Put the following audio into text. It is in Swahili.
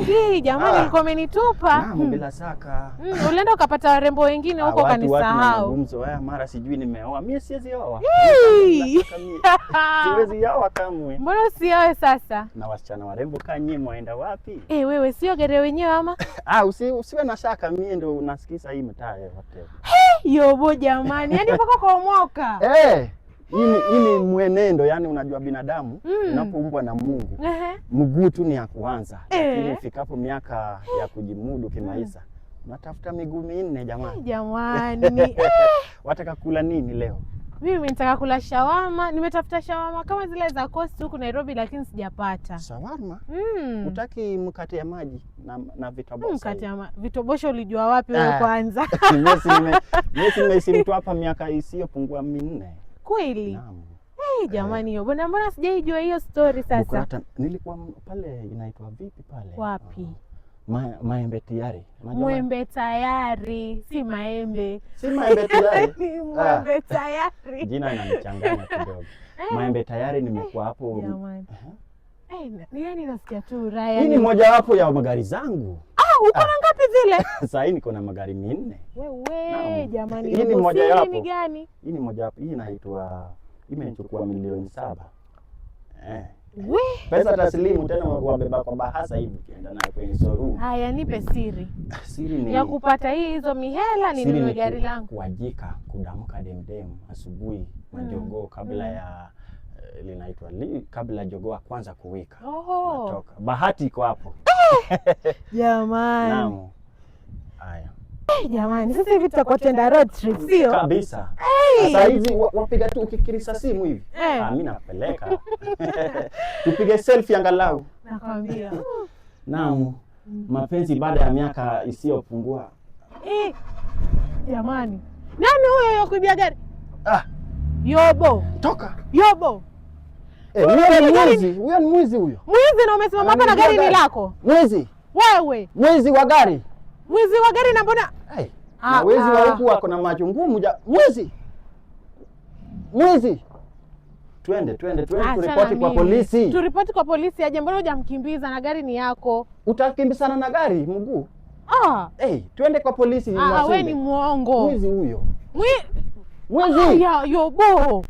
mingi jamani, Ah. ulikuwa umenitupa. Naam, bila shaka. Ulienda ukapata warembo wengine Ah, huko watu na ukanisahau. mazungumzo haya, mara sijui nimeoa. Mimi siwezi oa. Hey! Bila shaka mie siwezi oa kamwe. Mbona usioe sasa? Na wasichana warembo kaa nyie mwaenda wapi? Eh, wewe sio gari wenyewe ama? Ah, usiwe na shaka, mie ndo unasikiza hii mtaa yote. Yobo jamani, yaani mpaka ukaomoka. Eh, hii ni mwenendo, yani unajua binadamu unapoumbwa na Mungu mguu tu ni ya kuanza, lakini ifikapo miaka ya kujimudu kimaisha unatafuta miguu minne jamani. Jamani. Wataka kula nini leo? Mimi nitaka kula shawama. Nimetafuta shawama kama zile za Coast huku Nairobi lakini sijapata. Shawarma? Mm. Utaki mkate ya maji na vitobosha? Mkate ama vitobosho ulijua wapi wewe Ah. kwanza? Mimi nimeishi mtu hapa miaka isiyopungua 4. Kweli? Naam. Hey, jamani hiyo. Mbona mbona sijaijua hiyo story sasa? Bukurata, nilikuwa pale inaitwa vipi pale? Wapi? Maembe tayari. Unajua Mwembe tayari, si maembe. Si maembe tayari. Ni mwembe tayari. Jina inanichanganya kidogo. Maembe tayari nimekuwa hapo. Jamani. Eh, yani nasikia tu raha Hii ni yani. mojawapo ya magari zangu. Ah, uko na ngapi zile? Sasa hii niko na magari 4. Wewe Naam. jamani. Hii ni Yobo, mojawapo. siri ni gani? Hii ni mojawapo. Hii inaitwa imenichukua milioni 7. Eh. We, Pesa taslimu tena wabeba kwa bahasa hivi ukienda nayo kwenye showroom. haya nipe siri Siri ni ya kupata hii hizo mihela siri ninunue ni gari langu. kuwajika, kudamka demdem asubuhi majogoo kabla ya linaitwa kabla jogoo wa kwanza kuwika. Oho. Natoka. Bahati iko hapo. Jamani. Naam. Haya. Eh, jamani, sasa hivi tutakuwa tuenda road trip, sio? Kabisa. Sasa hizi wapiga tu ukikirisa simu hivi. Eh. Ah, mimi napeleka. Tupige selfie angalau. Nakwambia. Naam. Mapenzi baada ya miaka isiyopungua. Eh, jamani. Nani huyo yokuibia gari? Ah, Yobo. toka. Yobo. Eh, huyo ni mwizi. Huyo ni mwizi huyo. Mwizi na umesimama hapa na gari ni lako. Mwizi. Wewe. Mwizi wa gari. Mwizi wa gari na mbona Hey, Ah, na wezi wa ah. huku wako na macho ngumu ja. Mwizi. Mwizi. Twende, twende, twende Achana turipoti kwa mimi. polisi. Turipoti kwa polisi aje, mbona hujamkimbiza na gari ni yako? Utakimbisana na gari mguu. Ah, Hey, twende kwa polisi. ah, we Mwasinde. ni mwongo. Mwizi huyo. Mwi Mwizi. Ya, yobo.